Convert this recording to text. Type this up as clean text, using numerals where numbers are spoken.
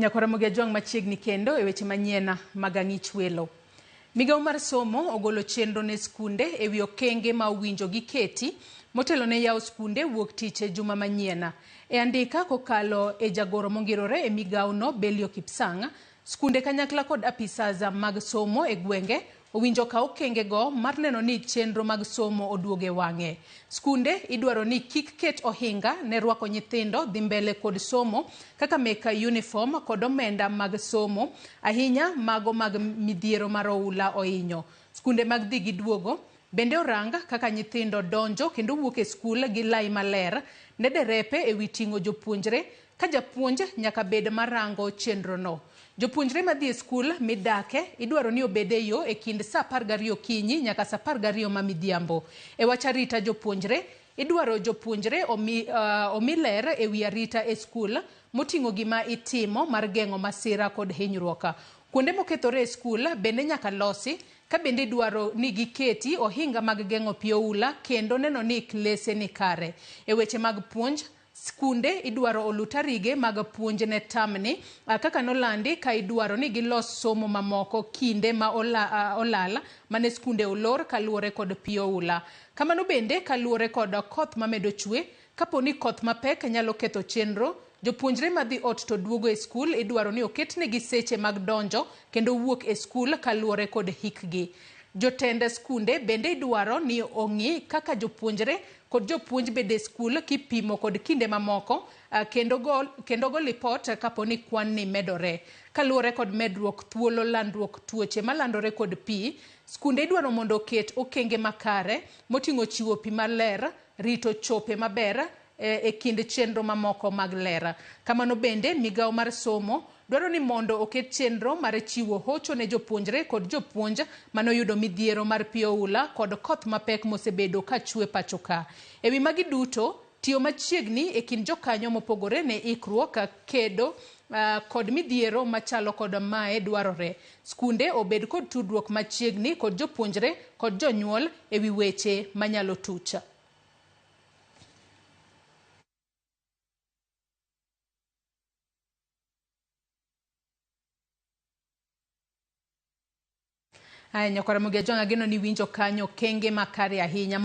Nyakora Ramogi Ajwang' machiegni kendo e weche manyien mag ang'ich welo. Migawo mar somo ogolo chenro ne skunde e wi okenge ma owinjo giketi motelo ne yawo skunde wuok tich e juma manyien. E andika kokalo e jagoro mongirore e migawono Belio Kipsang', skunde kanyakla kod apisas mag somo e gwenge owinjo okaw okengego mar neno ni chenro mag somo oduogo e wang'e. Skunde idwaro ni kik ket ohinga ne rwako nyithindo dhi mbele kod somo kaka mek uniform kod omenda mag somo, ahinya mago mag midhiero mar oula ohinyo. Skunde mag dhi gi duogo bende orang kaka nyithindo donjo kendo wuok e skul gi lai maler ne derepe e wi ting'o jopuonjre ka japuonj nyaka bed marango chenrono. Jopuonjre madhi e skul midake idwaro ni obed e yo e kind saa 12 okinyi nyaka saa 12 ma midhiambo. E wach arita jopuonjre, idwaro jopuonjre omi ler e wi arita e skul moting'o gima itimo mar geng'o masira kod hinyruok. Kuonde mokethore e skul bende nyaka losi ka bende idwaro ni giketi ohinga mag geng'o pi oula kendo neno ni klese ni kare. E weche mag puonj, skunde idwaro olu tarige mag puonj ne tamni kaka nolandi ka idwaro ni gilos somo mamoko kinde ma olal mane skunde olor kaluwore kod pi oula. Kamano bende kaluwore kod koth mamedo chwe, kapo ni koth mapek nyalo ketho chenro, jopuonjre madhi ot to duogo e skul idwaro ni oketnegi seche mag donjo kendo wuok e skul kaluwore kod hikgi. Jotend skunde bende idwaro ni ong'i kaka jopuonjre kod jopuonj bede e skul kipimo kod kinde mamoko kendo go lipot kapo ni kwan ni medore. Kaluwore kod medruok thuolo landruok tuoche malandore kod pi, skunde idwaro mondo oket okenge makare moting'o chiwo pi maler, rito chope maber e kind chenro mamoko mag ler. Kamano bende migawo mar somo dwaro ni mondo oket chenro mar chiwo hocho ne jopuonjre kod jopuonj manoyudo midhiero mar pi oula kod koth mapek mosebedo ka chwe pacho ka. E wi magi duto, tiyo machiegni e kind jokanyo mopogore ne ikruok kedo kod midhiero machalo kod mae dwarore. Skunde obed kod tudruok machiegni kod jopuonjre kod jonyuol e wi weche manyalo tuch. Aya, Nyakwar Ramogi Ajwang' ageno ni winjo kanyo okenge makare ahinya.